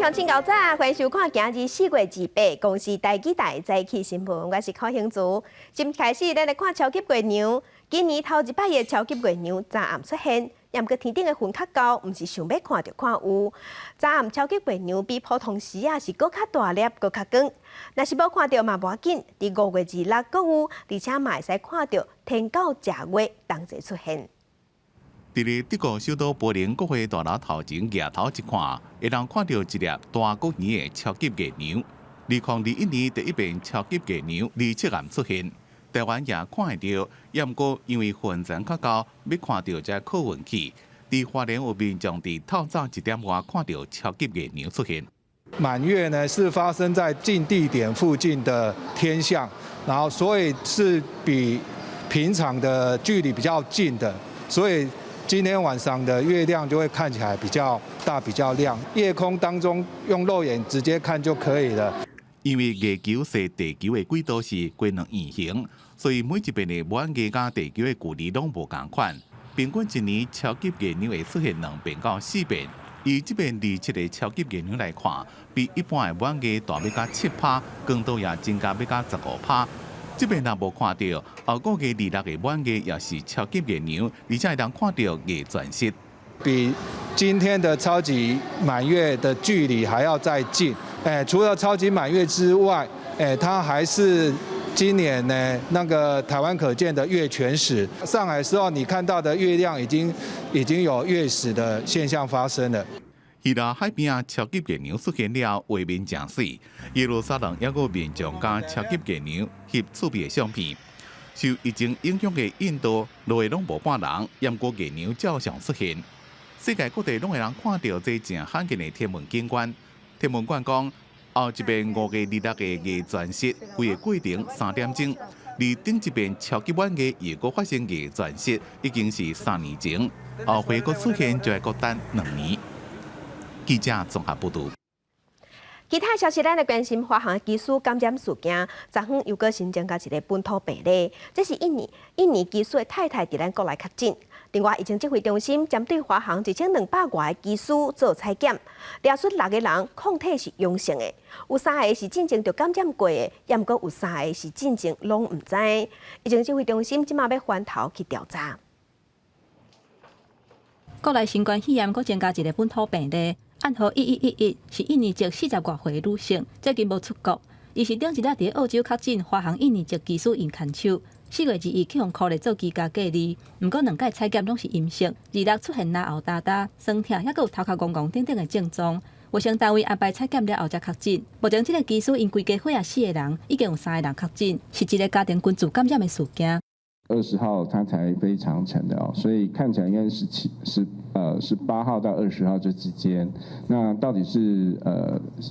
鄉親𠢕早，歡迎收看今日4月28公視台語台早起新聞，我是柯興祖。先開始，咱來看超級月娘。今年頭一擺的超級月娘昨暗出現，毋過天頂的雲較厚，毋是想欲看就看有。昨暗超級月娘比普通時仔是閣較大粒，閣較光。若是無看著嘛無要緊，佇5月26閣有，而且嘛會使看著天狗食月同齊出現。佇咧德國首都柏林國會大樓頭前蜈頭一看，會當看著一粒大閣圓的超級月娘。2021年第一遍超級月娘27暗出現，台灣也看會著，毋過因為雲層較厚，欲看著才靠運氣。佇花蓮有民眾佇透早一點外看著超級月娘出現。滿月呢是發生在近地點附近的天象，然後所以是比平常的距離比較近的，所以今天晚上的月亮就會看起來比較大、比較亮。夜空當中用肉眼直接看就可以了。因為月球踅地球的軌道是規兩圓形，所以每一遍的滿月佮地球的距離攏無仝款。平均一年超級月娘會出現兩遍到四遍。以這遍27的超級月娘來看，比一般的滿月大欲甲7趴，光度也增加欲甲15趴。這遍若無看著，後個月26的滿月也是超級月娘，而且會當看著月全食。比今天的超級滿月的距離還要再近。除了超級滿月之外，它還是今年呢那個台灣可見的月全食。上來時候，你看到的月亮已經有月食的現象發生了。希臘海邊仔超級月娘出現了，畫面誠媠。耶路撒冷猶閣有民眾共超級月娘翕趣味的相片。受疫情影響的印度，路下攏無半人，毋過月娘照常出現。世界各地攏會當看著這誠罕見的天文景觀。天文館講，後一遍5月26的月全食，規個過程3點鐘，離頂一遍超級滿月又閣發生月全食，已經是3年前，後回閣出現就愛閣等2年。記者綜合報導。其他消息，咱來關心華航機師感染事件，昨昏又閣新增加一个本土病例，這是印尼機師的太太佇咱國內確診。另外，疫情指揮中心針對華航1200外个機師做採檢，掠出六個人抗體是陽性的，有三个是進前就感染過的，猶閣有三个是進前攏毋知。疫情指揮中心這馬欲翻頭去調查。國內新冠肺炎閣增加一个本土病例，案號1111，是印尼籍40外歲女性，最近無出國。伊是頂一日佇澳洲確診華航印尼籍機師𪜶牽手，4月21去予箍咧做居家隔離，毋過兩擺採檢攏是陰性。26出現咽喉焦焦、酸痛，猶閣有頭殼戇戇等等的症狀。衛生單位安排採檢了後才確診。目前這个機師𪜶規家伙仔四个人，已經有三个人確診，是一个家庭群聚感染的事件。 20號他才飛長程的哦，所以看起來應該是18號到20號這之間。那到底是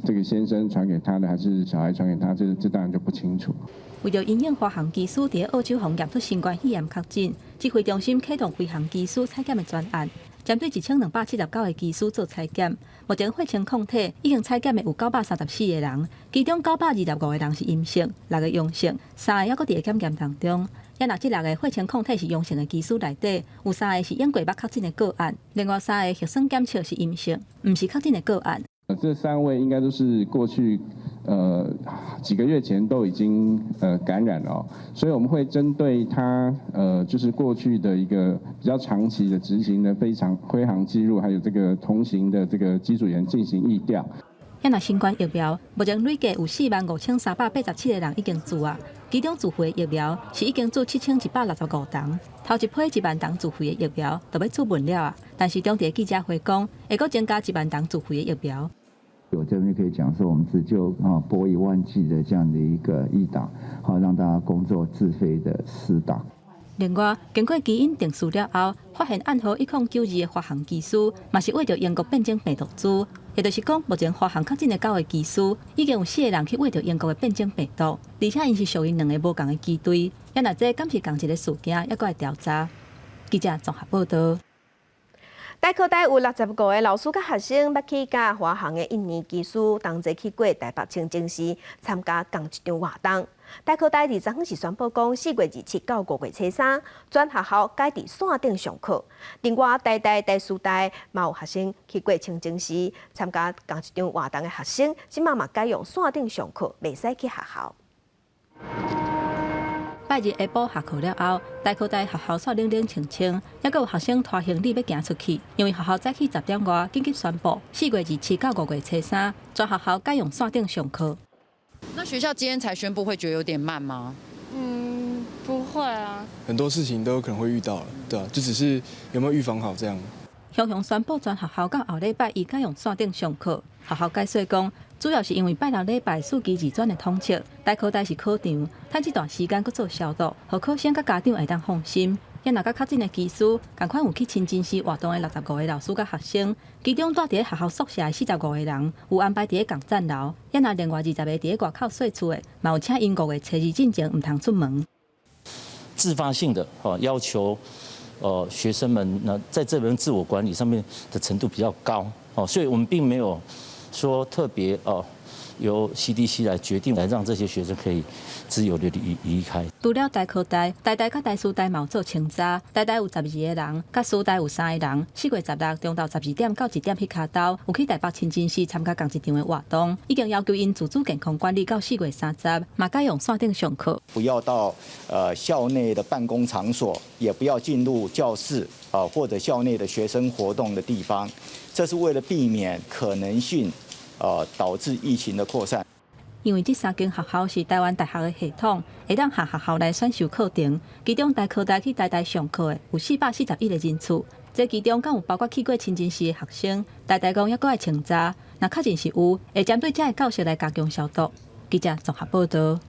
這個先生傳給他的，還是小孩傳給他？這當然就不清楚。為著因應華航機師佇澳洲予驗出新冠肺炎確診，指揮中心啟動飛航機師採檢的專案，針對1279个機師做採檢。目前血清抗體已經採檢的有934個人，其中925個人是陰性，六个陽性，三個猶閣佇咧檢驗當中。也若這六个血清抗體是陽性的機師內底，有三个是應過捌確診的個案，另外三个核酸檢測是陰性，毋是確診的個案。這三位應該都是過去幾個月前都已經感染了，所以我們會針對他就是過去的一個比較長期的執行的飛航記錄，還有這個同行的這個機組員進行疫調。也若新冠疫苗，目前累計有45,387個人已經注啊，其中自費疫苗是已經注7165筒，頭一批1萬筒自費的疫苗就欲注完了啊，但是當地記者會講，會閣增加1萬筒自費的疫苗。我這邊可以講說，我們只就撥1萬劑的這樣的一個一打，好讓大家工作自費的施打。另外，經過基因定序了後，發現案號1092的華航機師，嘛是穢著英國變種病毒株，也就是講，目前華航確診的九个機師，已經有四个人去穢著英國的變種病毒，而且𪜶是屬於兩个無仝的機隊。也若這敢是仝一个事件，猶閣愛調查。記者綜合報導。台科大有65個老師佮學生，欲去佮華航的印尼機師同齊去過台北清真寺參加仝一場活動。台科大佇昨昏是宣布講，4月27到5月初3，全學校改佇線頂上課。另外，台大、台師大嘛有學生去過清真寺參加仝一場活動的學生，這馬嘛改用線頂上課，袂使去學校。拜日下晡下課了後，台科大學校煞冷冷清清，猶閣有學生拖行李欲行出去，因為學校早起10點外緊急宣布，4月27到5月初3，全學校改用線頂上課。那學校今天才宣布，會覺得有點慢嗎？嗯，不會啊。很多事情都有可能會遇到，對啊，就只是有沒有預防好這樣。雄雄宣布全學校到後禮拜一改用線頂上課。學校解釋講，主要是因為拜六禮拜四期二轉的統測，台科大是考場，趁這段時間閣做消毒，予考生佮家長會當放心。也若佮確診的機師，仝款有去清真寺活動的65個老師佮學生，其中蹛佇咧學校宿舍的45個人，有安排佇咧仝層樓。也若另外20個佇咧外口細厝的，嘛有請𪜶5月初2進前毋通出門。自發性的要求，學生們呢，在這邊自我管理上面的程度比較高，哦，所以我們並沒有說特別哦，由 CDC 來決定來讓這些學生可以自由的離開。除了台科大、台大佮台師大嘛有做清查，台大有12個人，佮師大有三個人。4月16中晝12點到1點彼跤晝，有去台北清真寺參加仝一場的活動，已經要求𪜶自主健康管理到4月30，嘛改用線頂上課。不要到校內的辦公場所，也不要進入教室啊或者校內的學生活動的地方，這是為了避免可能性導致疫情的擴散。因為這三間學校是台灣大學的系統，會當向學校來選修課程。其中台科大去台大上課的有441個人次，這其中敢有包括去過清真寺的學生。台大講猶閣愛清查，若確認是有，會針對這个教室來加強消毒。記者綜合報導。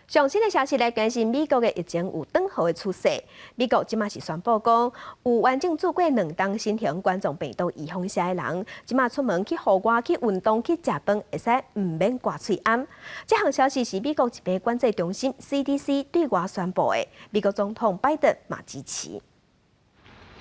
上新的消息來關心美國的疫情有轉好的趨勢。美國這馬是宣布講，有完整注過兩針新型冠狀病毒預防射的人，這馬出門去戶外去運動去食飯，會使毋免掛喙罨。這項消息是美國疾病管制中心 CDC 對外宣布的，美國總統拜登嘛支持。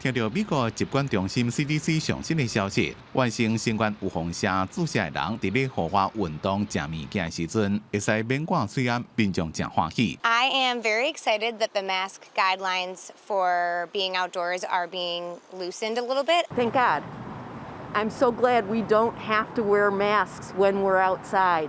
聽著美國疾管中心 CDC 上新的消息，完成新冠預防射注射的人，佇咧戶外運動食物件的時陣，會使免掛喙罨，民眾誠歡喜。 I am very excited that the mask guidelines for being outdoors are being loosened a little bit. Thank God. I'm so glad we don't have to wear masks when we're outside.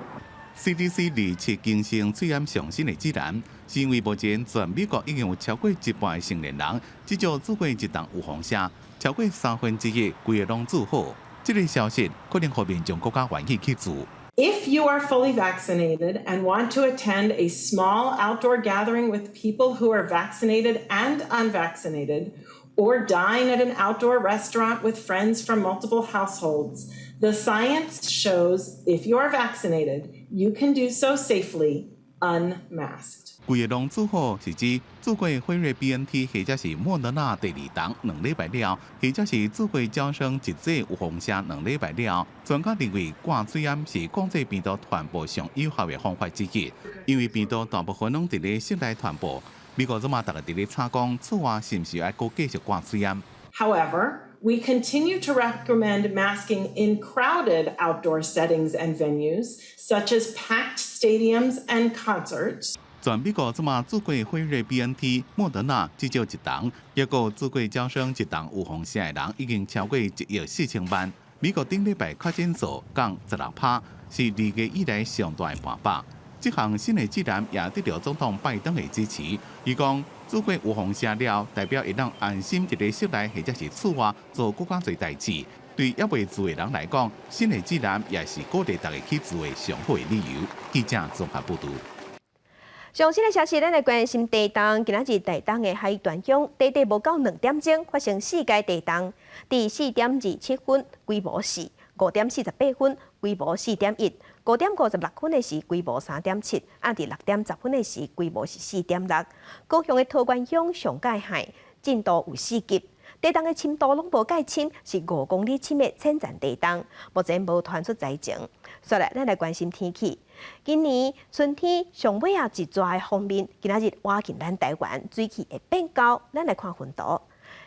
CDC 27更新喙罨上新的指南，是因為目前全美國已經有超過一半的成年人至少注過一針預防射，超過三分之一規个攏注好。這個消息可能予民眾閣較願意去注。 If you are fully vaccinated and want to attend a small outdoor gathering with people who are vaccinated and unvaccinated, or dine at an outdoor restaurant with friends from multiple households, the science shows if you are vaccinated, you can do so safely, unmasked. 規个攏注好是指注過輝瑞 BNT 或者是莫德納第二針2禮拜了，或者是注過嬌生一劑預防射2禮拜了。專家認為掛喙罨是控制病毒傳播上有效的方法之一，因為病毒大部分攏佇咧室內傳播。美國這馬逐家佇咧吵講，厝外是毋是愛閣繼續掛喙罨？However, we continue to recommend masking in crowded outdoor settings and venues, such as packed stadiums and concerts. 全美國這馬注過輝瑞 BNT、莫德納至少一針，抑閣注過嬌生一針預防射的人已經超過1億4千萬。美國頂禮拜確診數降16趴，是2月以來上大的破百。這項新的指南也得著總統拜登的支持。伊講，注過預防射了，代表會當安心佇咧室內或者是厝外做閣較濟代誌。對猶未注的人來講，新的指南也是鼓勵大家去注的上好的理由。記者綜合報導。上新的消息，咱來關心地動。今仔日台東的海端鄉，短短無夠2點鐘發生四階地動，佇4點27分規模4，5點48分規模4.1，5點56分的時規模3.7，啊，佇6點10分的時規模是4.6。高雄的桃源鄉上蓋海震度有4級。地動的深度攏無蓋深，是5公里深的淺層地動，目前無傳出災情。紲來，咱來關心天氣。今年春天上尾仔一逝的鋒面，今仔日倚近咱台灣，水汽會變厚。咱來看雲圖。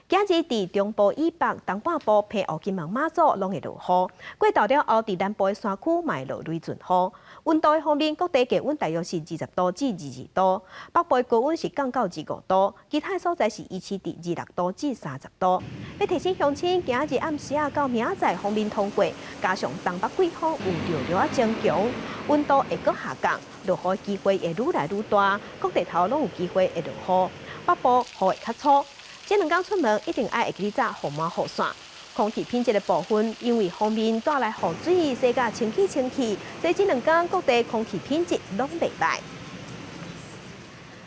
今日佇中部以北、東半部、澎湖、金門、馬祖攏會落雨。過晝了後，佇南部的山區嘛會落雷陣雨。溫度的方面，各地低溫大約是20度至22度，北部的高溫是降到25度，其他的所在是維持佇26度至30度。欲提醒鄉親，今日暗時仔到明仔載鋒面通過，加上東北季風有弱弱仔增強，溫度會閣下降，落雨機會會愈來愈大，各地頭攏有機會會落雨。北部雨會較粗。這兩工出門一定愛會記得帶雨傘。空氣品質的部分，因為鋒面帶來雨水，洗甲清氣清氣，所以這兩工各地空氣品質攏袂䆀。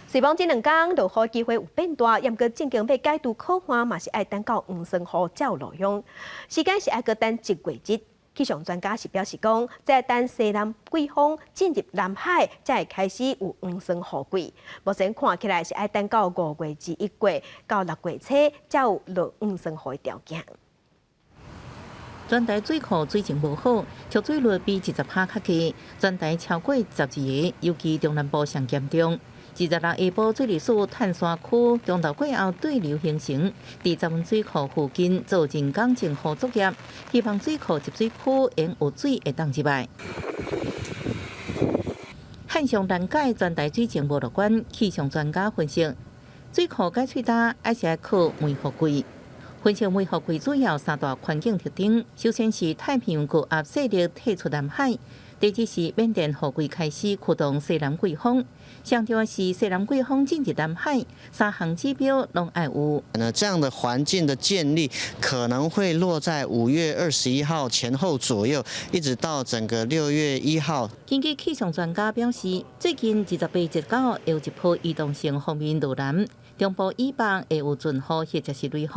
雖罔這兩工落雨機會有變大，毋過正經欲解除苦旱嘛是愛等到黃霜雨才有路用。時間是愛閣等一月日。氣象專家是表示講，這等西南季風進入南海，才會開始有黃霜雨季。目前看起來是愛等到5月21過到6月初，才有落黃霜雨的條件。全台水庫水情無好，蓄水率比20%較低，全台超過12个，尤其中南部上嚴重。26下晡，水利署炭山區中晝過後對流形成，佇十分水庫附近做人工靜雨作業，希望水庫集水區仍有水會當入來。旱象難解，全台水情無樂觀。氣象專家分析，水庫解喙焦，還是愛靠梅雨季。分析梅雨季主要三大環境特徵，首先是太平洋高壓勢力退出南海，第二是緬甸雨季開始驅動西南季風，上重要是西南季風進入南海，三項指標攏愛有。那這樣的環境的建立可能會落在5月21號前後左右，一直到整個6月1號。根據氣象專家表示，最近28、29會有一波移動性鋒面落南，中部以北會有陣雨或者是雷雨。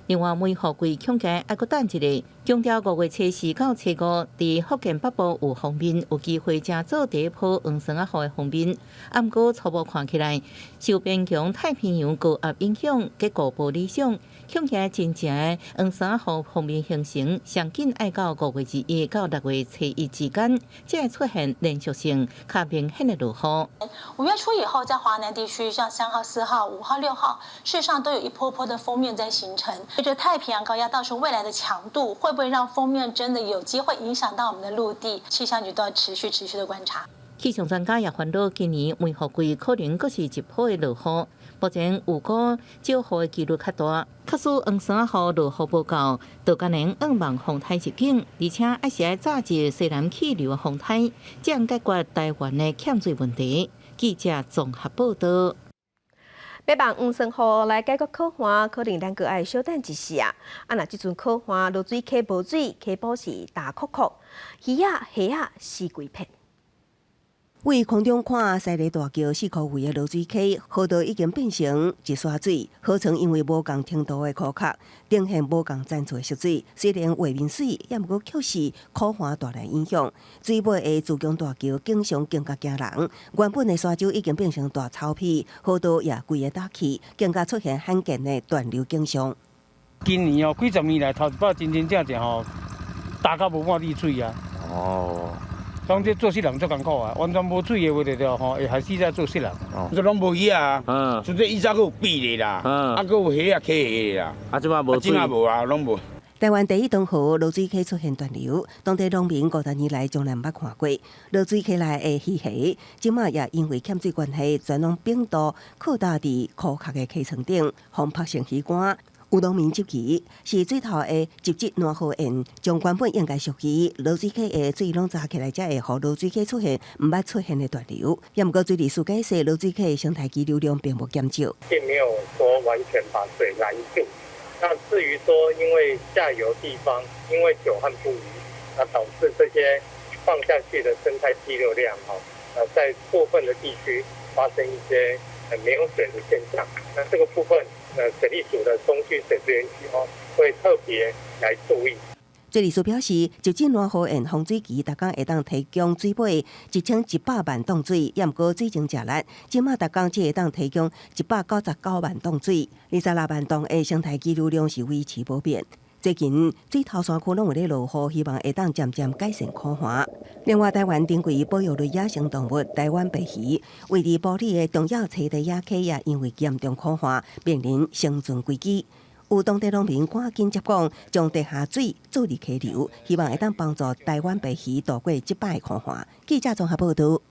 另外，梅雨季恐驚愛閣等一下，強調5月初四到初五，佇福建北部有鋒面，有機會成做第一波黃霜仔雨的鋒面。毋過初步看起來，受邊疆太平洋高壓影響，結果無理想，恐驚真正的黃霜仔雨鋒面形成，上緊愛到5月21到6月初一之間，才會出現連續性較明顯的落雨。 5月初以後，在華南地區，像3號、4號、5號、6號，事實上都有一波波的鋒面在形成。隨著太平洋高壓到時候未來的強度，會不會讓鋒面真的有機會影響到我們的陸地？氣象局都要持續持續的觀察。氣象專家也煩惱，今年梅雨季可能閣是一波的落雨。目前有估少雨的幾率較大，假使黃霜仔雨落雨無夠，就敢能向望風颱入境，而且還是愛早入西南氣流的風颱，才能解決台灣的欠水問題。記者綜合報道。欲望黃霜雨來解決苦旱，可能咱閣愛小等一時啊！啊，若這陣苦旱，濁水溪無水，溪埔是焦涸涸，魚仔蝦仔死規片。對空中看，西螺大橋四箍圍的濁水溪河道已經變成一沙水，河床因為無仝程度的枯涸，呈現無仝層次的縮水。雖然畫面媠，也毋過卻是苦旱帶來影響。水尾的自強大橋景象更加驚人，原本的沙洲已經變成大草皮，河道也規个焦去，更加出現罕見的斷流景象。今年哦，幾十年來頭一擺真真正正吼，焦甲無半滴水啊！哦。講這做事人足艱苦啊，完全無水的話就吼，會害死這做事人。這攏無魚啊，除這以前閣有鱉的啦，啊閣有蝦仔溪蝦的啦，啊這擺無水，這擺無啊，攏無。台灣第一長河濁水溪出現斷流，當地農民50年來從來毋捌看過濁水溪內的魚蝦，這馬也因為欠水關係，全攏反倒擴大佇枯涸的溪床頂，風曝成魚乾。有農民質疑是水頭的集質爛河堰，將原本應該屬於濁水溪的水攏閘起來，才會予濁水溪出現毋捌出現的斷流。也毋過水利署解釋，濁水溪的生態基流量並無減少，並沒有說完全把水攔住。那至於說，因為下游地方因為久旱不雨，那導致這些放下去的生態基流量，哈，在部分的地區發生一些沒有水的現象。那這個部分，水利署的中區水資源局哦，會特別來注意。水利署表示，集質爛河堰放水機，逐工會當提供水尾1100萬噸水，也毋過水情誠力，這馬逐工只會當提供199萬噸水，26萬噸的生態基流量是維持無變。最近水頭山區攏有咧落雨，希望會當漸漸改善苦旱。另外，台灣珍貴保育類野生動物台灣白魚，位佇埔里的重要棲地野溪也因為嚴重苦旱，面臨生存危機。有當地農民趕緊接講，將地下水注入溪流，希望會當幫助台灣白魚渡過這擺苦旱。記者綜合報導。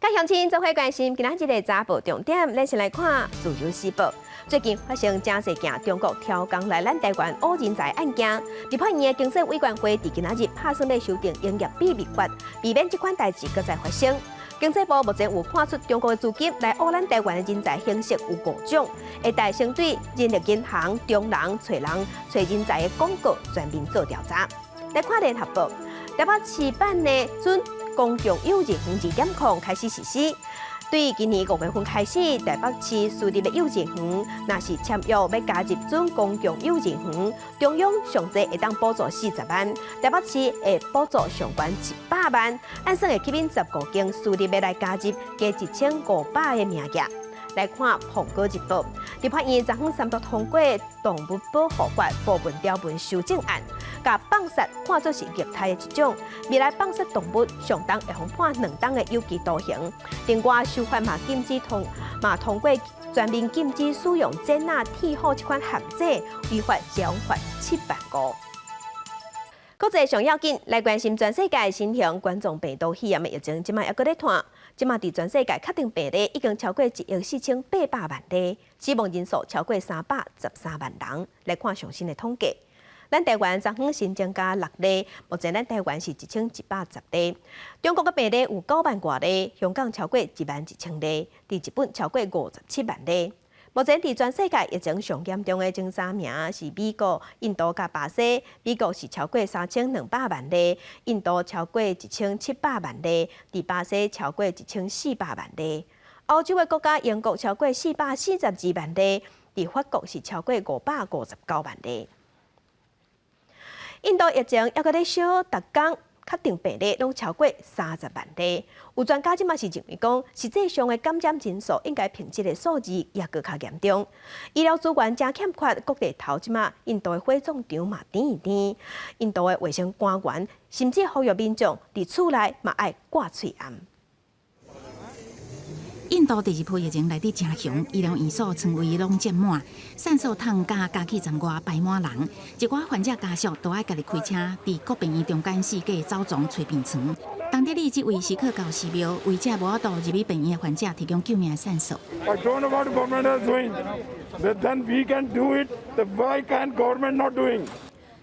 佮鄉親做伙關心今仔日的早報重點，咱先來看《自由時報》。最近發生誠濟件中國挑工來咱台灣挖人才案件，立法院的經濟委員會佇今仔日拍算欲修訂營業秘密法，避免這款代誌閣再發生。經濟部目前有看出中國的資金來挖咱台灣的人才形式有五種，會帶先對人力銀行、中人、揣人、揣人才的廣告全面做調查。來看聯合報，台北市版的準公共幼兒園2.0開始實施。對今年5月份開始，台北市私立的幼稚園，若是簽約欲加入準公共幼稚園，中央上濟會當補助40萬，台北市會補助上懸100萬，按算會吸引15間私立的來加入，加1500個名額。來看《蘋果日報》，立法院昨昏三讀通過《動物保護法》部分條文修正案，共放殺看作是虐待的一種。未來放殺動物上重會予判2冬的有期徒刑。另外，修法嘛禁止通嘛通過全面禁止使用剪仔、鐵斧這款限制，違法將罰7萬5。國際上要緊來關心全世界新型冠狀病毒肺炎的疫情，這馬猶閣咧湠。這馬佇全世界確診病例已經超過1億4800萬例，死亡人數超過313萬人。來看上新的統計，咱台灣昨昏新增加六例，目前咱台灣是1110例。中國的病例有9萬外例，香港超過1萬1千例，佇日本超過57萬例。目前佇全世界疫情上嚴重的前三名是美國、印度佮巴西。美國是超過3200萬例，印度超過1700萬例，佇巴西超過1400萬例。歐洲的國家英國超過442萬例，佇法國是超過559萬例。印度疫情猶閣咧燒，逐工確診病例攏超過30萬例。有專家這馬是認為講，實際上的感染人數應該比這個數字猶閣較嚴重。醫療資源誠欠缺，各地頭這馬印度的火葬場嘛甜一甜。印度的衛生官員甚至呼籲民眾佇厝內嘛愛掛喙罨。印度第二波疫情來得誠兇，醫療院所床位攏佔滿，散數桶佮加氣站外排滿人，一寡患者家屬都愛家己開車，佇各病院中間四界走傱揣病床。當地里這位錫克教寺廟為這無法度入去病院的患者提供救命的散數。 I don't know what government is doing. Then we can do it. Why can government not doing?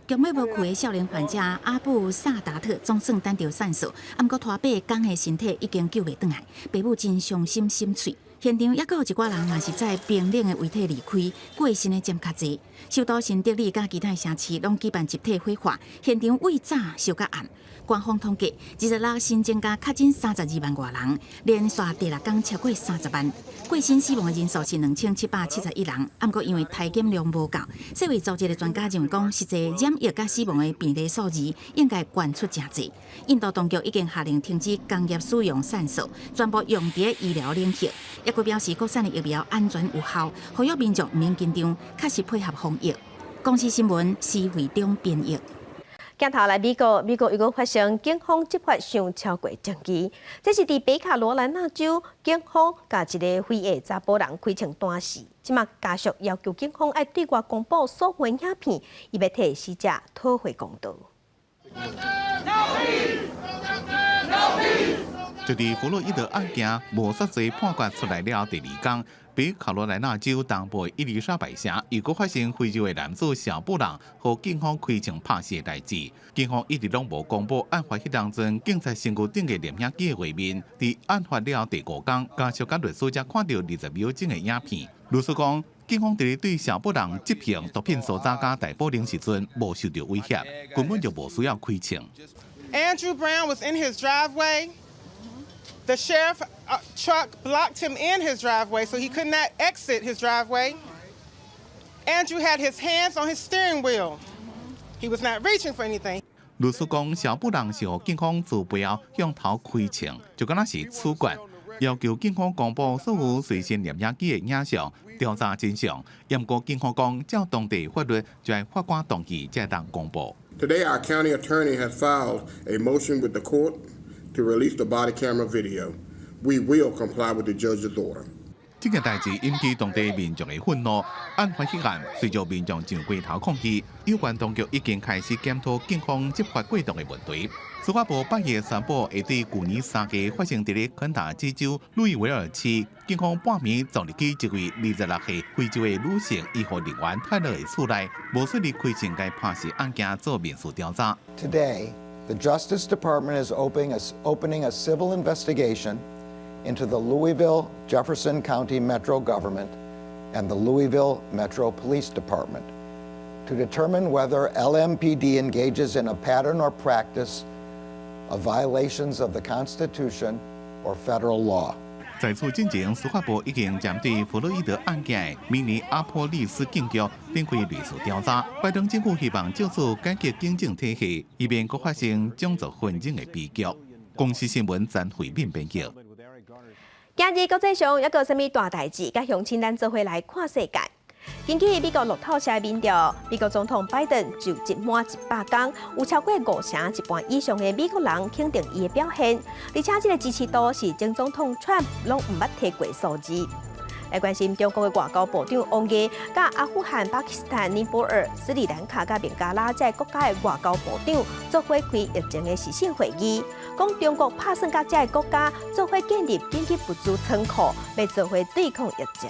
強欲無去的少年患者阿布薩達特總算等著散數，毋過拖8工的身體已經救袂轉來，爸母真傷心心碎。現場猶閣有一寡人嘛是載冰冷的遺體離開，過身的佔較濟。首都新德里佮其他城市攏舉辦集體火化，現場為早燒甲暗。官方統計，26新增加確診32萬外人，連續第六工超過30萬。過身死亡的人數是2771人，毋過因為篩檢量無夠，世衛組織的專家認為講，實際染疫佮死亡的病例數字應該懸出誠濟。印度當局已經下令停止工業使用散數，全部用佇醫療領域。抑閣表示國產的疫苗安全有效，呼籲民眾毋免緊張，確實配合防疫。公視新聞施惠中編譯。鏡頭來美國，美國又閣發生警方執法傷超過證據，這是佇北卡羅來納州警方共一个非裔查埔人開槍彈死，這馬家屬要求警方愛對外公布所有影片，伊欲替死者討回公道。 No peace! No peace! 就佇弗洛伊德案件謀殺罪判決出來了第二工，北卡羅來納州東部伊麗莎白城又閣發生非裔的男子小布朗予警方開槍拍死的代誌。警方一直攏無公布案發彼當陣警察身軀頂的攝影機的畫面。佇案發了第五工，家屬佮律師才看著20秒鐘的影片。律師講，警方佇咧對小布朗執行毒品搜查佮逮捕令時陣，無受著威脅，根本就無需要開槍。 Andrew Brown was in his driveway. The sheriff truck blocked him in his driveway, so he could not exit his driveway. Andrew had his hands on his steering wheel. He was not reaching for anything. 律師講，小布朗是予警方自背後向頭開槍，就敢若是處決，要求警方公布所有隨身攝影機的影像，調查真相。毋過警方講，照當地法律，就愛法官同意才會當公布。 Today, our county attorney has filed a motion with the court to release the body camera video. We will comply with the judge's order. 這件代誌引起當地民眾的憤怒。案發彼暗，隨著民眾上街頭抗議，有關當局已經開始檢討警方執法過當的問題。司法部8月宣布，會對舊年3月發生佇咧肯塔基州路易維爾市，警方半暝撞入去一位26歲非洲的女性醫護人員泰勒的厝內，無細膩開槍共拍死案件做民事調查。 Today, the Justice Department is opening a civil investigation into the Louisville Jefferson County Metro Government and the Louisville Metro Police Department to determine whether LMPD engages in a pattern or practice of violations of the Constitution or federal law. 在此進前，司法部已經針對弗洛伊德案件的明尼阿波利斯警局展開類似調查。拜登政府希望藉此改革警政體系，以免閣發生種族紛爭的悲劇。公視新聞曾慧敏編輯。今日國際上猶閣有啥物大代誌，佮鄉親咱做伙來看世界。根據美國路透社民調，美國總統拜登就職滿100天，有超過五成一半以上的美國人肯定伊的表現，而且這個支持度是前總統川普攏毋捌提過數字。來關心中國的外交部長王毅，佮阿富汗、巴基斯坦、尼泊爾、斯里蘭卡佮孟加拉這國家的外交部長做伙開疫情的視訊會議，講中國拍算佮這个國家做伙建立緊急物資倉庫，欲做伙對抗疫情。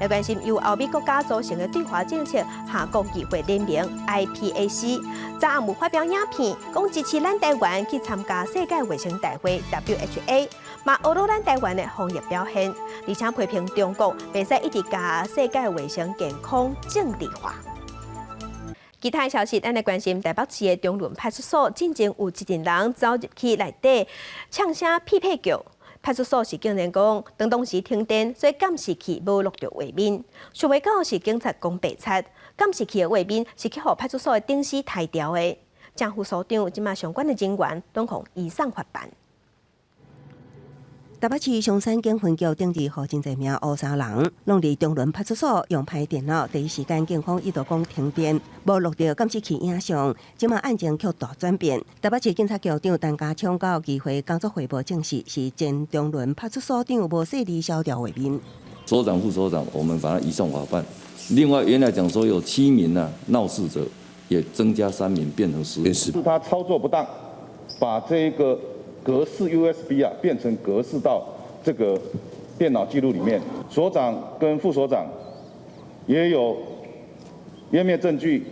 來關心由歐美國家組成的對華政策跨國議會聯盟 IPAC，昨暗有發表影片，講支持咱台灣去參加世界衛生大會 WHA，嘛呵咾咱台灣的防疫表現，而且批評中國袂使一直共世界衛生健康政治化。其他消息，咱來關心台北市的中崙派出所，進前有一陣人走入去內底，嗆聲屁屁叫。派出所是竟然講，當時停電，所以監視器無錄著畫面。想袂到是警察講白賊，監視器的畫面是去予派出所的頂司刣掉的。鄭副所長這馬相關的人員攏予移送法辦。台北市松山警分局頂日予真濟名烏衫人，攏佇中崙派出所用歹電腦，第一時間警方一度講停電，無錄著監視器影像，這馬案情卻大轉變。台北市警察局長陳家聰到議會工作匯報證實，是前中崙派出所長無細膩消掉畫面。所長、副所長，我們把他移送法辦。另外，原來講說有7名呢鬧事者，也增加3名，變成10。是他操作不當，把這個格式 USB 啊變成格式到這個電腦記錄裡面。所長跟副所長也有湮滅證據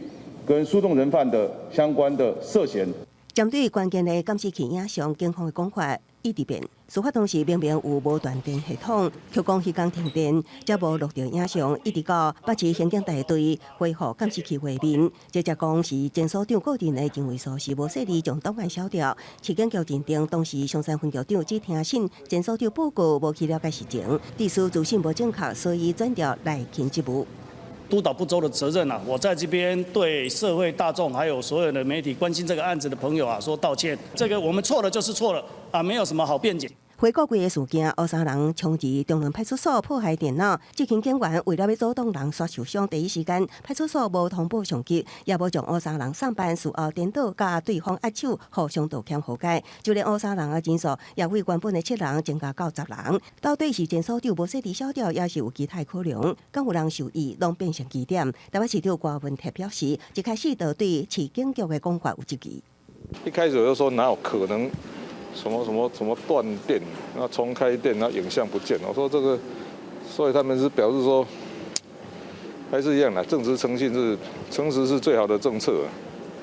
跟輸送人犯的相關的涉嫌。針對關鍵的監視器影像，警方的講法一直變。事發當時明明有無斷電系統，卻講彼工停電，才無錄著影像，一直到北市刑警大隊恢復監視器畫面，這才講是前所長個人的認為說是無細膩將檔案消掉。市警局認定當時松山分局長只聽信前所長報告，無去了解實情，致使資訊無正確，所以轉調內勤職務。督導不周的責任啊，我在這邊對社會大眾還有所有的媒體關心這個案子的朋友啊，說道歉。這個我們錯了就是錯了啊，沒有什麼好辯解。回顧規个事件，烏衫人衝入中崙派出所破壞電腦，執勤警員為了欲阻擋人煞受傷，第一時間派出所無通報上級，也無將烏衫人送辦，事後顛倒佮對方握手，互相道歉和解。就連烏衫人的人數也為原本的7人增加到10人。到底是前所長無細膩消掉，抑是有其他考量？敢有人受益，攏變成疑點。台北市長郭文鐵表示，一開始就對市警局的講法有質疑。一開始我就說哪有可能？什麼什麼什麼斷電，那重開電，那影像不見。我說這個，所以他們是表示說，還是一樣的，正直誠信是誠實是最好的政策。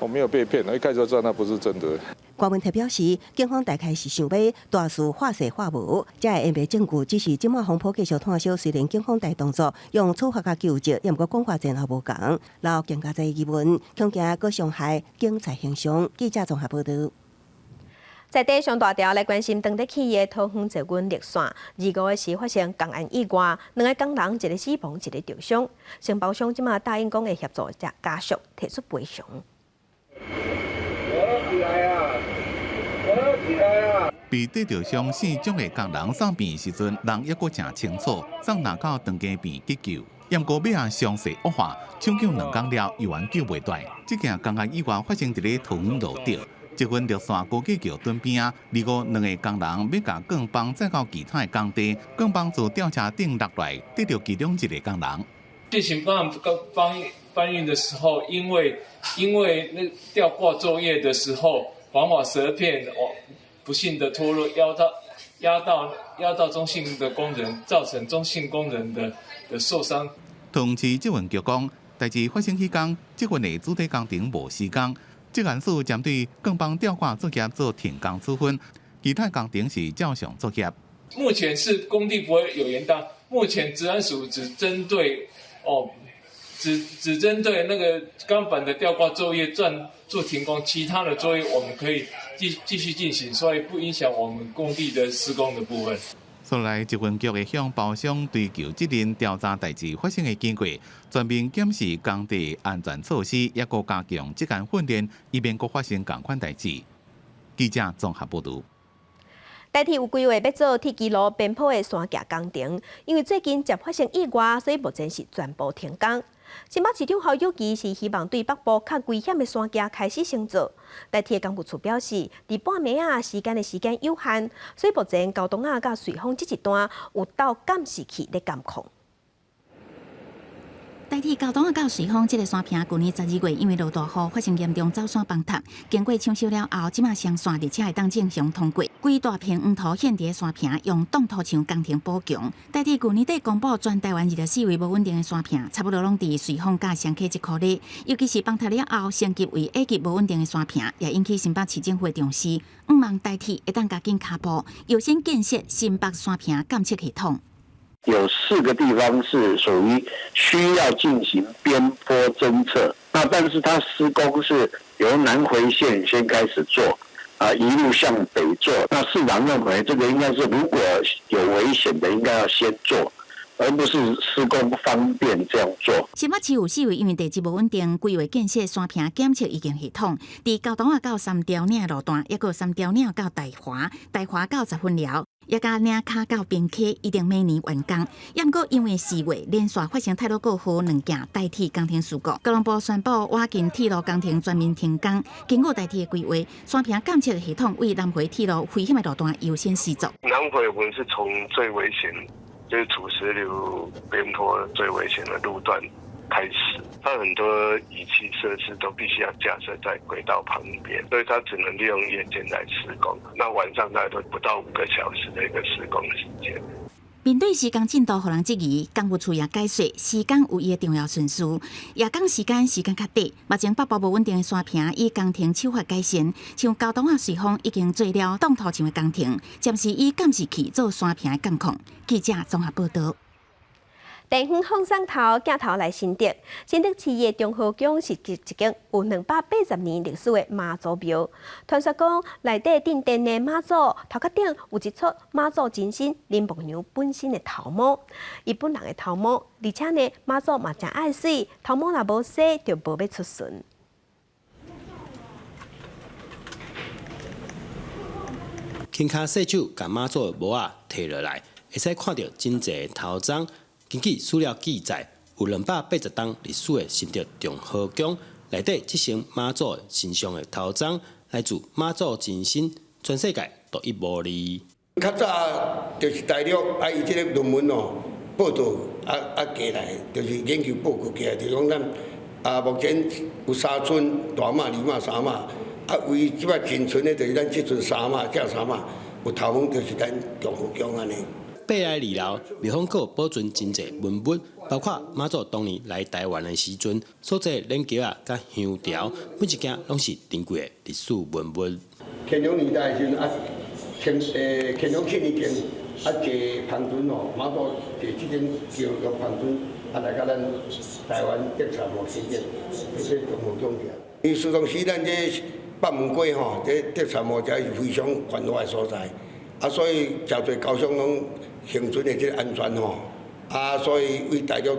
我沒有被騙，一開始就知道那不是真的。郭文鐵表示，警方大概是想欲大事化細化無，才會湮滅證據。只是這馬風波繼續湠燒，雖然警方大動作用處罰佮糾正，也毋過講法前後無仝，留更加濟疑問，恐驚閣傷害警察形象。記者綜合報導。在地上大條來關心當地企業桃園捷運綠線，25日時發生工安意外，兩个工人一个死亡，一个著傷。承包商這馬答應講會協助遮家屬提出賠償。我起來啊！我起來啊！被硩著傷姓蔣的工人送病時陣，人猶閣誠清楚，送來到長庚病急救。毋過尾仔傷勢惡化，搶救2工了，猶原救袂斷。這件工安意外發生佇咧桃園路頂。捷運綠線高架橋墩邊仔，二五兩个工人欲共鋼棒載到其他的工地，鋼棒自吊車頂落來，跌著其中一个工人。進行搬搬搬運的時候，因為那吊掛作業的時候，防滑舌片哦不幸的脫落，壓到鍾姓的工人，造成鍾姓工人的受傷。同時，捷運局講，代誌發生彼工，捷運的主體工程無施工，職安署針對鋼棒吊掛作業做停工處分，其他工程是照常作業。目前是工地不會有延宕，目前職安署只針對哦，只針對那個鋼板的吊掛作業暫做停工，其他的作業我們可以繼續進行，所以不影響我們工地的施工的部分。所來，捷運局會向包商追究責任，調查代誌發生的經過，全面檢視工地安全措施，抑閣加強職安訓練，以免閣發生仝款代誌。記者綜合報導。台鐵有規劃欲做鐵支路邊坡的山徛工程，因為最近捷發生意外，所以目前是全部停工。新北市長侯友宜是希望對北部較危險的山徛開始先做。台鐵工務處表示，佇半暝仔時間的時間有限，所以目前高洞仔佮瑞豐這一段有鬥監視器咧監控。台鐵高洞仔到瑞豐這个山坪，舊年12月因為落大雨發生嚴重走山崩塌，經過搶修了後，這馬雙線列車會當正常通過。規大片黃土現佇山坪，用擋土牆工程補強。台鐵舊年底公布全台灣24位無穩定的山坪，差不多攏佇瑞豐佮雙溪這箍咧。尤其是崩塌了後，升級為 A 級無穩定的山坪，也引起新北市政府的重視，向望台鐵會當加緊跤步，優先建設新北山坪監測系統。有四個地方是屬於需要進行邊坡偵測，那但是它施工是由南迴線先開始做，啊一路向北做。那市長認為這個應該是如果有危險的，應該要先做，而不是施工方便這樣做。新北市有四位因為地質無穩定，規劃建設山坪檢測預警系統，佇高洞仔到三貂嶺路段，抑閣三貂嶺到大華，大華到十分寮。抑佮嶺跤到平溪，預定明年完工。抑毋過因為4月連續發生太魯閣號兩件台鐵工程事故，交通部宣布倚近鐵路工程全面停工。根據台鐵的規劃，山坪監測系統為南迴鐵路危險的路段優先施作。南迴我們是從最危險，就是土石流邊坡最危險的路段開始，它很多儀器設施都必須要架設在軌道旁邊，所以它只能利用夜間來施工。那晚上大概都不到5個小時的一個施工時間。面對施工進度予人質疑，工務處也解釋施工有伊的重要順序。夜工時間時間較短，目前北部無穩定的山坪以工程手法改善，像高洞仔瑞豐已經做了擋土牆的工程，暫時以監視器做山坪的監控。記者綜合報導。電園放送頭鏡頭來新竹，新竹市的中和宮是一間有280年歷史的媽祖廟。傳說講內底鎮殿的媽祖頭殼頂有一撮媽祖真身林默娘本身的頭毛，伊本人的頭毛，而且呢媽祖嘛誠愛媠，頭毛若無洗就無欲出巡。輕跤細手共媽祖的帽仔提落來，會使看著真濟頭鬃。根據史料記載，有280冬歷史的新竹中和宮內底這尊媽祖神像的頭鬃，來自媽祖真身，全世界獨一無二。較早就是大陸啊，伊這个論文哦，報導啊過來，就是研究報告過來，就講咱啊目前有三尊大媽、二媽、三媽，啊唯這擺僅存的就是咱這尊三媽，這三媽有頭毛，就是咱中和宮按呢。八來二樓，廟方閣保存真濟文物，包括媽祖當年來台灣的時陣所做輦轎仔佮香條，每一件攏是珍貴的歷史文物。乾隆年代的時陣啊，清乾隆七年前啊，坐帆船哦，媽祖坐這種轎用帆船啊來到咱台灣德山無新竹，這個中和宮徛。因為當時咱這北門街吼，這德山無遮是非常繁華的所在，啊，所以誠濟交通攏行船的這個安全吼，啊，所以為大陸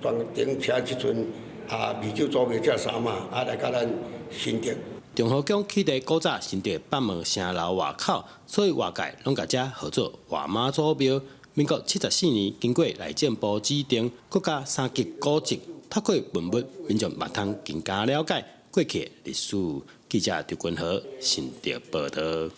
專程請這尊啊湄洲祖廟這三媽啊來佮咱新竹。中和宮起佇古早新竹北門城樓外口，所以外界攏共遮號做外媽祖廟。民國74年，經過內政部指定國家三級古蹟，透過文物，民眾嘛通更加了解過去的歷史。記者劉君和新竹報道。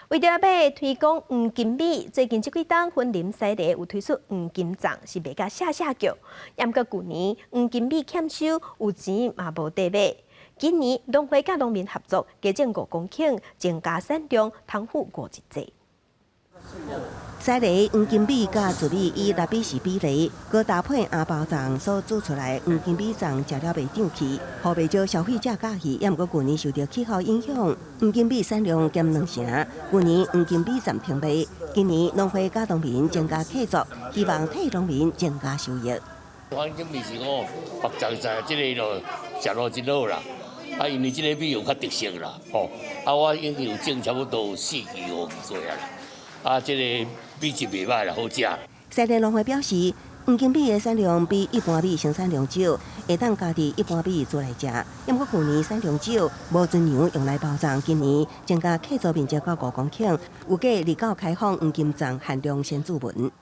為著欲推廣黃金米，最近這幾冬雲林西螺有推出黃金粽，是賣甲嚇嚇叫。毋過舊年黃金米欠收，有錢嘛無得買。今年農會佮農民合作，加種5公頃，增加產量，通付50濟。西螺黃金米佮糯米以6比4比例，閣搭配紅包粽所煮出來黃金米粽，食了袂脹氣，予袂少消費者佮意。也毋過舊年受著氣候影響，黃金米產量減兩成。舊年黃金米暫停賣，今年農會佮農民增加契作，希望替農民增加收益。黃金米是講白粽粽，這个咯食落真好啦。啊，因為這个米有較特色啦，吼。啊，我已經有種差不多有四季五季過啊啦。啊，這個米質袂䆀啦，好食。西螺農會表示，黃金米的產量比一般米生產量少，會當加佇一般米煮來食。毋過舊年產量少，無盡量用來包粽。今年增加契作面積到5公頃，預計二九開放黃金粽限量先注文。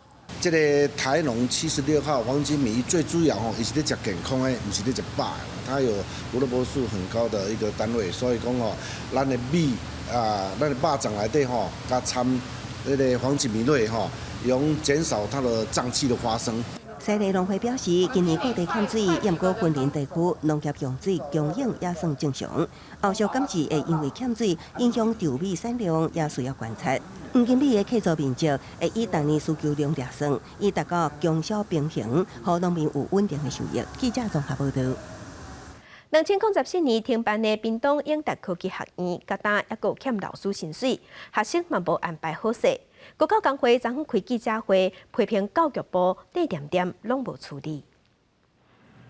這个台農76號黃金米最主要吼，伊是咧食健康的，毋是咧食飽的。它有胡蘿蔔素很高的一個單位，所以講吼，咱的米啊，咱的肉粽內底吼，佮摻那个黃金米落吼，用減少它的脹氣的發生。西螺農會表示，今年各地欠水，也毋過雲林地區農業用水供應也算正常。後續敢是會因為欠水影響稻米產量，也需要觀察。黃金米的契作面積會以逐年需求量來算，以達到供銷平衡，予農民有穩定的收益。記者綜合報導。2014年停辦的屏東永達科技學院，佮今猶閣欠老師薪水，學生嘛無安排好勢。國教工會昨昏開記者會，批評教育部底恬恬攏無處理。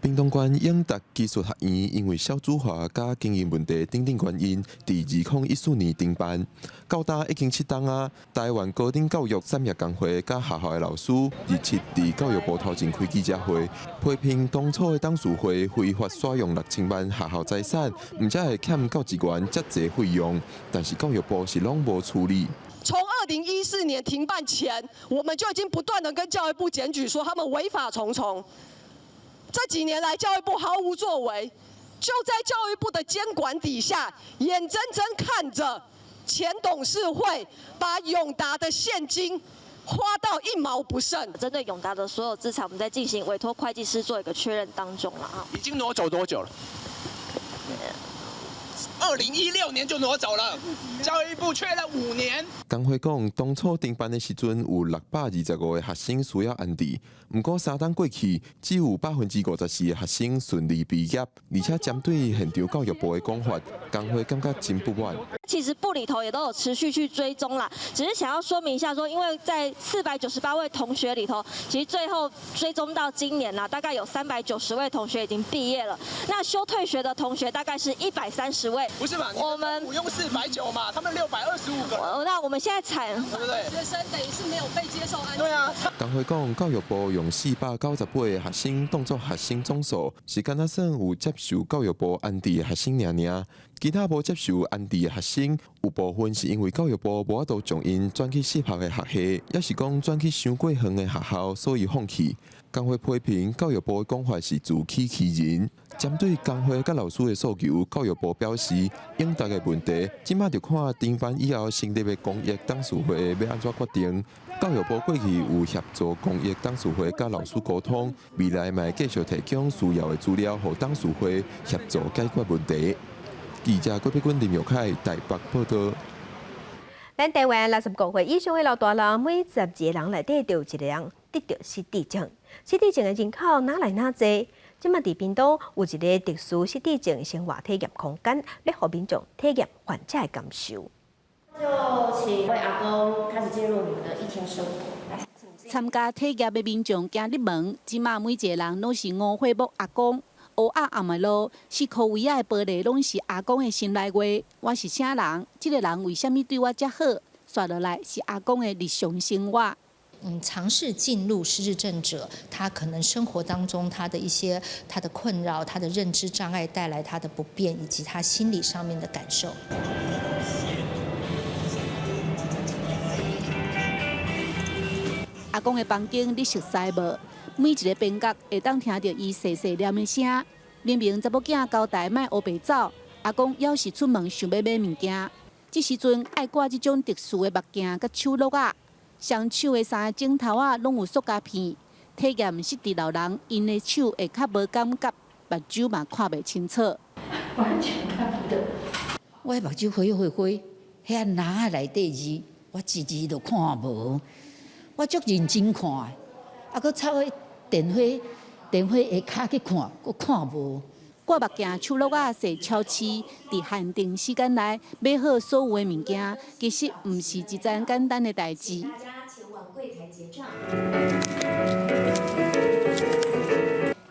屏東縣永達技術學院因為少子化佮經營問題等等原因，佇2014年停辦。到今已經7冬啊！台灣高等教育產業工會佮學校的老師日七佇教育部頭前開記者會，批評當初的董事會非法使用6000萬學校財產，毋只會欠教職員遮濟費用，但是教育部是攏無處理。從2014年停辦前，我們就已經不斷的跟教育部檢舉，說他們違法重重。這幾年來，教育部毫無作為，就在教育部的監管底下，眼睜睜看着前董事會把永達的現金花到一毛不剩。針對永達的所有資產，我們在進行委託會計師做一個確認當中了啊。已經挪走多久了？2016年就挪走了，教育部確認5年。工會講，當初停辦的時陣有625個學生需要安置，毋過3冬過去，只有54%的學生順利畢業，而且針對現場教育部的講法，工會感覺真不滿。其實部裡頭也都有持續去追蹤啦，只是想要說明一下，說因為在498位同學裡頭，其實最後追蹤到今年啦，大概有390位同學已經畢業了。那休退學的同學大概是130位。不是嘛？我們不用490嘛，他們625個。那我們現在採，對不對？學生等於是沒有被接受安置。對啊。工會講，教育部用498個學生當作學生總數，是敢若算有接受教育部安置的學生爾爾，其他無接受安置的學生，有部分是因為教育部無法度將𪜶轉去適合的學系，抑是講轉去傷過遠的學校，所以放棄。工會批評教育部的講法是自欺欺人。針對工會佮老師的訴求，教育部表示，永達的問題，這馬就看停辦以後成立的公益董事會欲按怎決定。教育部過去有協助公益董事會佮老師溝通，未來嘛會繼續提供需要的資料，予董事會協助解決問題。記者郭碧君、林玉凱台北報道。咱台灣65歲以上的老大人，每12個人內底就有一個人得著失智症。失智症的人口哪來哪濟？這馬佇屏東有一个特殊失智症生活體驗空間，欲予民眾體驗患者的感受。就請位阿公開始進入你們的一天生活。參加體驗的民眾行入門，這馬每一个人攏是五歲目阿公。烏暗暗的路，四箍圍仔的玻璃攏是阿公的心內話。我是啥人？這个人為啥物對我遮好？紲落來是阿公的日常生活。嘗試進入失智症者，他可能生活當中他的一些他的困擾、他的認知障礙帶來他的不便，以及他心理上面的感受。阿公的房間你熟似無？每一个邊角會當聽著伊細細念的聲。明明查某囝交代莫烏白走，阿公猶是出門想欲買物件，這時陣愛掛這種特殊的目鏡佮手橐仔，雙手的三个指頭仔攏有塑膠片。體驗失智老人，𪜶的手會較無感覺，目睭嘛看袂清楚。完全看不到。我的目睭花花花，遐籃仔內底字，我一字都看無。我足認真看的，啊，閣插去電火電火下跤去看，閣看無。掛目鏡、手橐仔、踅超市，佇限定時間內買好所有的物件，其實毋是一件簡單的代誌。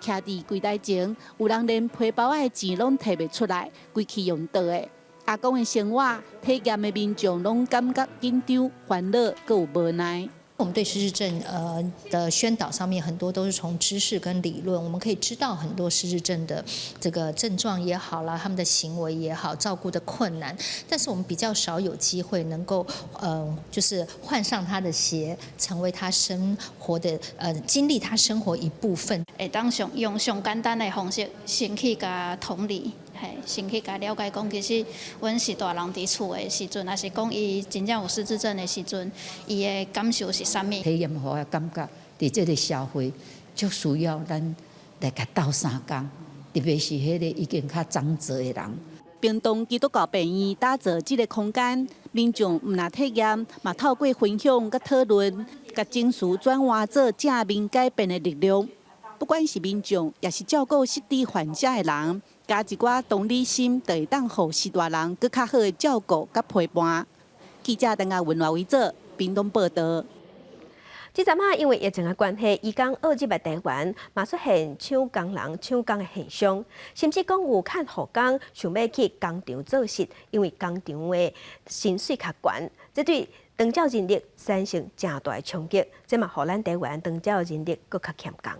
徛佇櫃台前，有人連皮包仔的錢攏提袂出來，規氣用倒的。阿公的生活體驗的民眾攏感覺緊張、煩惱，閣有無奈。我們對失智症的宣導上面，很多都是從知識跟理論，我們可以知道很多失智症的這個症狀也好啦，他們的行為也好，照顧的困難，但是我們比較少有機會能夠就是換上他的鞋，成為他生活的經歷他生活一部分。會當上用上簡單的方式，先去共同理。嘿，先去共了解講，其實阮是大人佇厝的時陣，抑是講伊真正有失智症的時陣，伊的感受是啥物？體驗予我感覺，佇這個社會足需要咱來共鬥相共，特別是彼个已經較長者的人。屏東基督教病院打造這个空間，民眾毋但體驗，嘛透過分享佮討論，共情緒轉換做正面改變的力量。不管是民眾，抑是照顧失智患者的人，加一寡同理心，就會當予序大人閣較好的照顧佮陪伴。記者陳亞文、賴維做屏東報導。這陣仔因為疫情的關係，移工挖入來台灣，嘛出現搶工人搶工的現象，甚至講有看護工想欲去工廠做事，因為工廠的薪水較懸，這對長照人力產生誠大的衝擊，這嘛予咱台灣長照人力閣較欠工。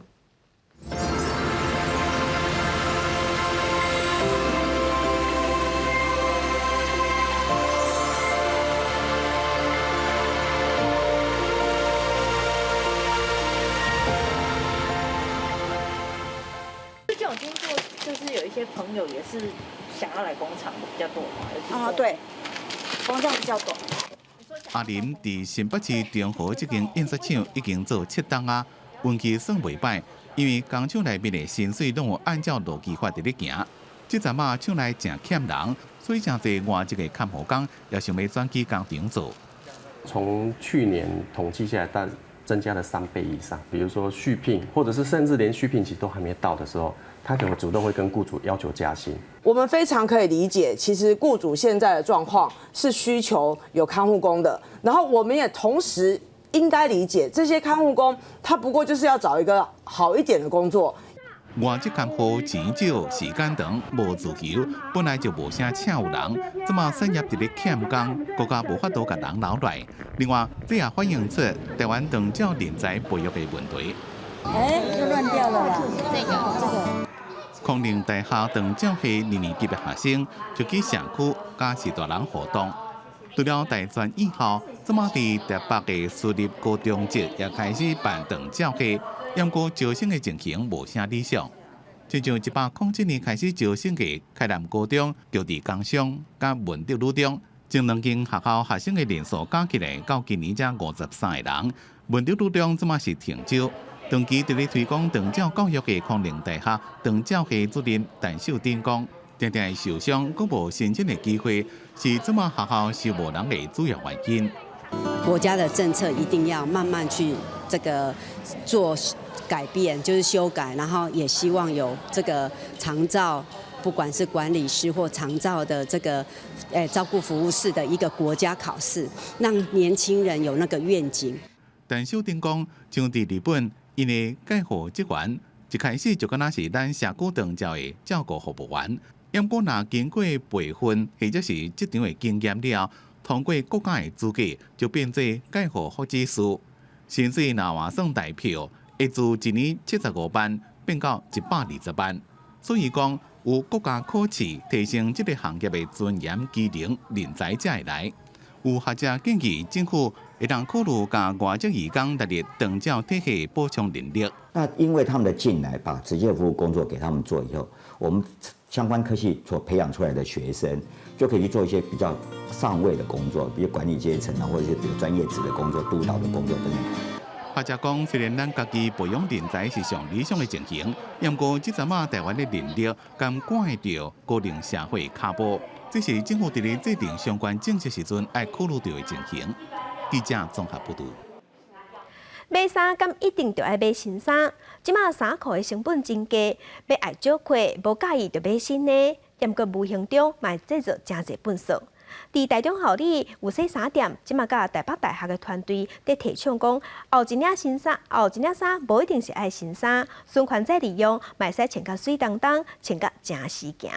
最近有聽過，就是有一些朋友也是想要來工廠比較多嘛。啊，對，工廠比較多。阿林佇新北市中和這間印刷廠已經做七冬啊，運氣算袂䆀，因為工廠內面的薪水攏有按照勞基法佇咧行。這陣仔廠內誠欠人，所以誠濟外籍的看護工也想欲轉去工廠做。從去年統計下來，大增加了3倍以上。比如說續聘，或者是甚至連續聘期都還沒到的時候，他可能主動會跟僱主要求加薪。我們非常可以理解，其實僱主現在的狀況是需求有看護工的，然後我們也同時應該理解，這些看護工他不過就是要找一個好一點的工作。外籍看護錢少、時間長、無自由，本來就無啥請有人，這馬產業佇咧欠工，國家無法度共人留來。另外，這也反映出台灣長照人才培育的問題。欸，又亂掉了啦！這個這個。康寧大學長照系二年級的學生就去社區佮序大人互動。除了大專以後，這馬佇台北的私立高中職也開始辦長照系，毋過招生的情形無啥理想。親像107年開始招生的開南高中、就佇工商、佮文德女中，前兩間學校學生的人數加起來到今年才53個人。文德女中這馬是停招。長期佇咧推廣長照教育的康寧大學長照系主任陳秀珍講，定定會受傷，閣無申請的機會，是這馬學校收無人的主要原因。國家的政策一定要慢慢去這個做改變，就是修改，然後也希望有這個長照，不管是管理師或長照的這個照顧服務士的一個國家考試，讓年輕人有那個願景。陳秀珍講，像佇日本，𪜶的介護職員一開始就敢若是咱社區長照的照顧服務員，毋過若經過培訓或者是職場的經驗了後，通過國家的資格，就變做介護福祉師。薪水若換算台票，會自一年75萬變到120萬。所以講，有國家考試提升這個行業的尊嚴、技能、人才才會來。有學者建議政府會當考慮共外籍移工納入長照體系補充人力。那因為他們的進來，把職介服務工作給他們做以後，我們相關科系所培養出來的學生，就可以去做一些比較上位的工作，比如管理階層啊，或者是比如專業職的工作、督導的工作等等。學者講，雖然咱家己培養人才是上理想的情形，毋過這陣仔台灣的人力敢趕會著高齡社會跤步，這是政府佇咧制定相關政策時陣愛考慮著的情形。記者綜合報導。買衫敢一定著愛買新衫？這馬衫褲的成本真低，欲愛借貨，無佮意就買新的，毋過無形中嘛會製造誠濟糞埽。佇台中后里有洗衫店，這馬佮台北大學的團隊佇提倡講，後一領新衫，後一領衫無一定是愛新衫，循環再利用，嘛會使穿甲媠當當，穿甲誠時行。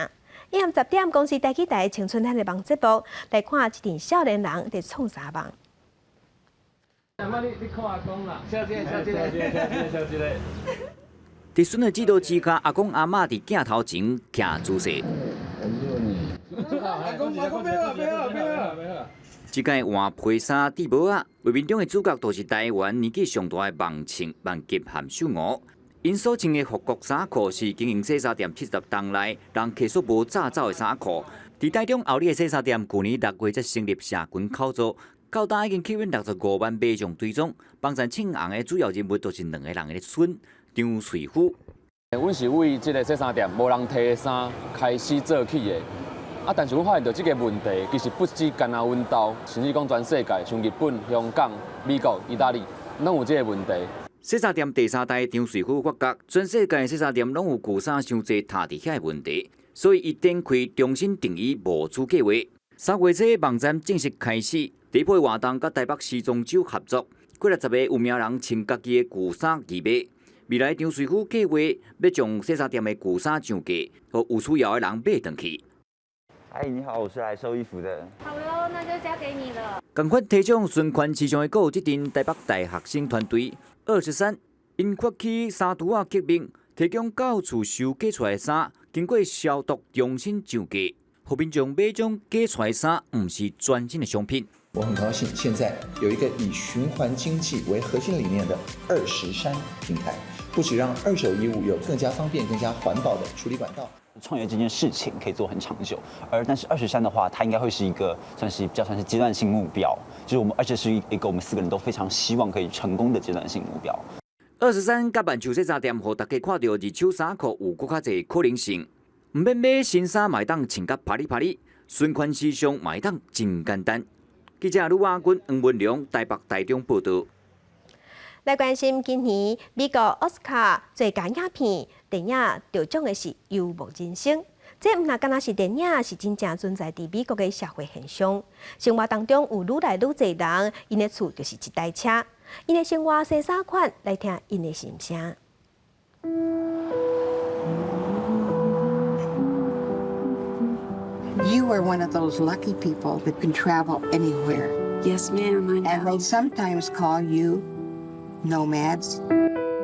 一暗十點，公視台語台青春咱的網節目來看一陣少年人佇創啥網。阿媽，你看阿公啦，小姐，小姐，小姐，小姐，小姐。佇孫的指導之下，阿公阿嬤佇鏡頭前徛姿勢。阿公，阿公，別了，別了，別了，別了。這屆換皮衫戴帽仔，畫面中的主角就是台灣年紀上大的萬慶萬吉含秀娥。𪜶所穿的復古衫褲是經營洗衫店70冬來，人客所無紮走的衫褲。佇台中后里的洗衫店，舊年6月才成立社群口座，到今已經吸引65萬民眾追蹤。幫贊唱紅的主要人物就是兩个人的孫張瑞夫。阮是為這个洗衫店無人提的衫開始做起的。啊，但是阮發現著這个問題其實不止干焦阮兜，甚至講全世界，像日本、香港、美國、意大利，攏有這个問題。洗衫店第三代張瑞夫發覺，全世界洗衫店攏有舊衫傷濟疊佇遐的問題，所以伊展開重新定義模組計劃。3月這網站正式開始，第一波活動佮台北時裝週合作，幾若十个有名人穿家己的舊衫義賣。未來張瑞夫計劃欲將洗衫店的舊衫上架，予有需要的人買轉去。阿姨你好，我是來收衣服的。好喲，那就交給你了。仝款提倡循環時尚的，閣有這陣台北大學生團隊23，𪜶發起衫櫥仔革命，提供到厝收寄出來的衫，經過消毒重新上架，予民眾買這種寄出來的衫，毋是全新的商品。我很高興，現在有一個以循環經濟為核心理念的二十衫平台，不只讓二手衣物有更加方便、更加環保的處理管道。創業這件事情可以做很長久，而但是二十衫的話，它應該會是一個算是比較算是階段性目標，就是我們而且是一個我們四個人都非常希望可以成功的階段性目標。 23佮萬樹洗衫店，予大家看著二手衫褲有閣較濟可能性，毋免買新衫，嘛會當穿甲啪哩啪哩，循環時尚嘛會當真簡單。記者呂亞軍、黃文良台北、台中報導。來關心今年美國奧斯卡最佳影片電影得獎的是《遊牧人生》，這毋但干焦是電影，是真正存在佇美國的社會現象。生活當中有愈來愈濟人，𪜶的厝就是一台車，𪜶的生活生啥款？來聽𪜶的心聲。 You are one of those lucky people that can travel anywhere. Yes, ma'am, I know. And they sometimes call you nomads.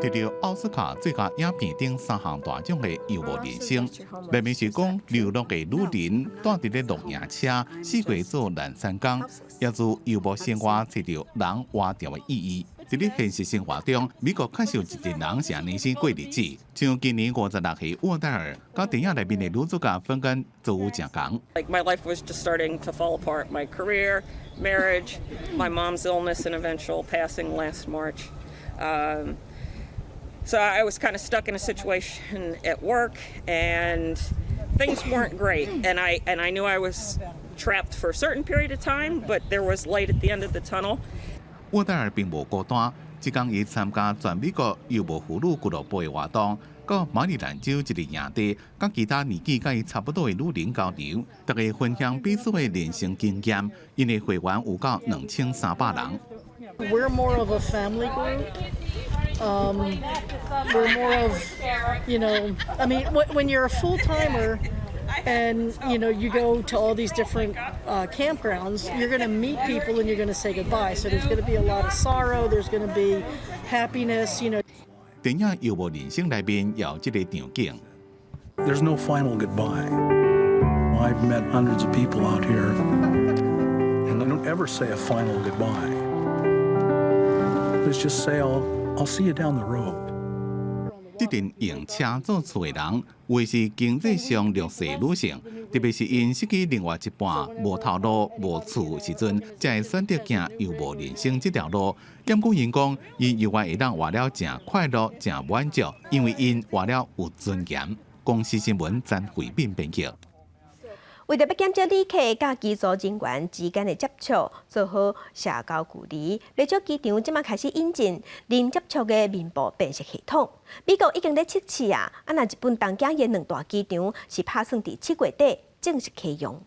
得著奧斯卡最佳影片頂三項大獎的《遊牧人生》，內面是講流浪的女人蹛佇咧露營車，四界做懶散工，也自遊牧生活揣著人活著的意義。佇咧現實生活中，美國確實有一陣人是按呢生過日子，像今年56歲沃戴爾，佮電影內面的女主角芬根遭遇誠仝。 Like my life was just starting to fall apart. My career, marriage, my mom's illness and eventual passing last March. So I was kind of stuck in a situation at work, and things weren't great. And I knew I was trapped for a certain period of time, but there was light at the end of the tunnel. 沃戴爾並無孤單，這工伊參加全美國遊牧婦女俱樂部的活動，到馬里蘭州一个營地，佮其他年紀佮伊差不多的女人交流，大家分享彼此的人生經驗。𪜶的會員有到2300人。 We're more of a family group. We're more of, I mean, when you're a full timer and you go to all these different campgrounds, you're going to meet people and you're going to say goodbye. So there's going to be a lot of sorrow. There's going to be happiness. 電影《遊牧人生》內面有這个場景。 There's no final goodbye. I've met hundreds of people out here, and they don't ever say a final goodbye. is just say, I'll see you down the road. 這陣用車做厝的人，有的是經濟上弱勢女性，特別是𪜶失去另外一半無頭路、無厝時陣，才會選擇行遊牧人生這條路。毋過𪜶講，𪜶猶原會當活了誠快樂、誠滿足，因為𪜶活了有尊嚴。公視新聞曾慧敏編輯。為著欲減少旅客佮機組人員之間的接觸，做好社交距離，袂少機場這馬開始引進零接觸的面部辨識系統。美國已經咧測試啊，啊若日本東京的兩大機場是拍算佇7月底正式啟用。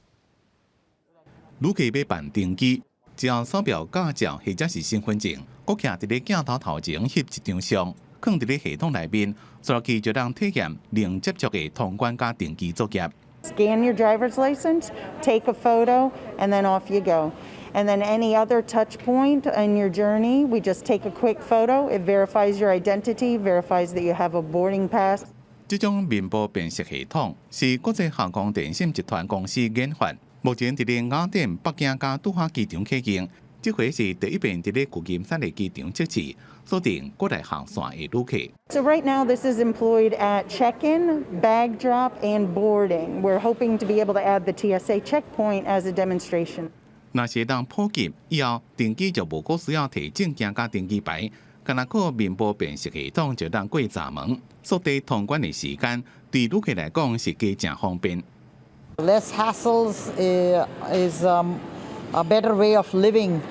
旅客欲辦登機，只要掃描駕照或者是身份證，閣徛佇咧鏡頭頭前翕一張相，囥佇咧系統內面，煞落去就通體驗零接觸的通關佮登機作業。 Scan your driver's license, take a photo, and then off you go. And then any other touch point in your journey, we just take a quick photo. It verifies your identity, verifies that you have a boarding pass. 這種面部辨識系統是國際航空電信集團公司研發，目前佇咧雅典、北京佮杜哈機場啟用。這回是第一遍佇咧舊金山的機場測試，鎖定國內航線的旅客。 So right now this is employed at check-in, bag drop, and boarding. We're hoping to be able to add the TSA checkpoint as a demonstration. 若是會當普及以後，登機就無閣需要提證件佮登機牌，干焦靠面部辨識系統就當過閘門，縮短通關的時間，對旅客來講是加誠方便。 Less hassles is a better way of living.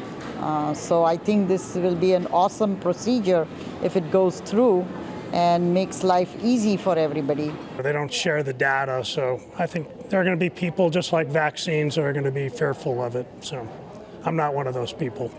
So I think this will be an awesome procedure if it goes through and makes life easy for everybody. They don't share the data, so I think there are going to be people just like vaccines that are going to be fearful of it. So I'm not one of those people.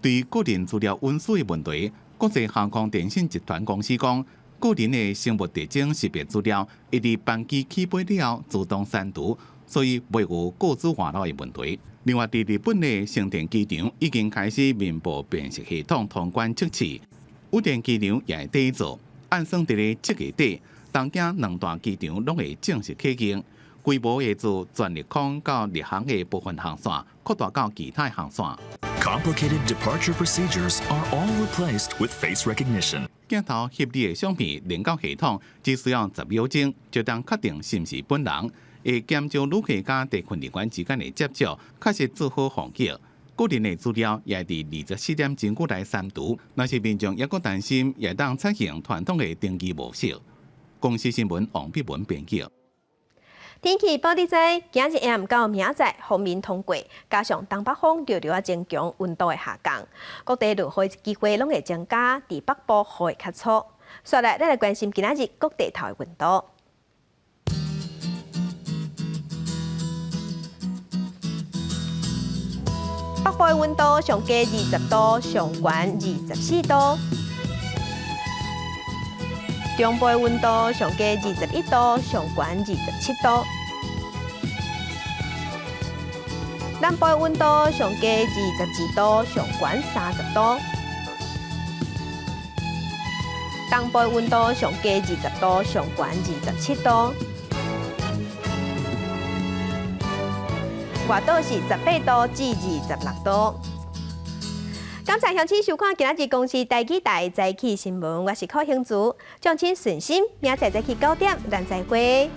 對個人資料隱私的問題，國際航空電信集團公司講，個人的生物特徵識別資料會佇班機起飛了後自動刪除，所以袂有個資外漏的問題。另外，佇日本的成田機場已經開始面部辨識系統通關測試，羽田機場也會佇做，按算佇咧7月底，東京兩大機場攏會正式啟用，規模會自全日空到日航的部分航線擴大到其他航線。 Complicated departure procedures are all replaced with face recognition. 鏡頭翕你的相片連到系統，只需要10秒鐘就當確定是毋是本人，會減少旅客佮地勤人員之間的接觸，確實做好防疫。個人的資料也佇24點鐘內刪除。若是民眾猶閣擔心，也當採用傳統的登機模式。公視新聞王碧文編輯。天氣報你知，今日暗到明仔載鋒面通過，加上東北風著著仔增強，溫度會下降，各地落雨機會攏會增加，佇北部雨會較粗。紲來，咱來關心今仔日各地頭的溫度。北部的溫度上低20度，上懸24度。中部的溫度上低21度，上懸27度。南部的溫度上低22度，上懸30度。東部的溫度上低20度，上懸27度。外島是18度至26度。感謝鄉親收看今仔日公視台語台早起新聞，我是柯興竹，敬請順心，明仔載早起9點，咱再會。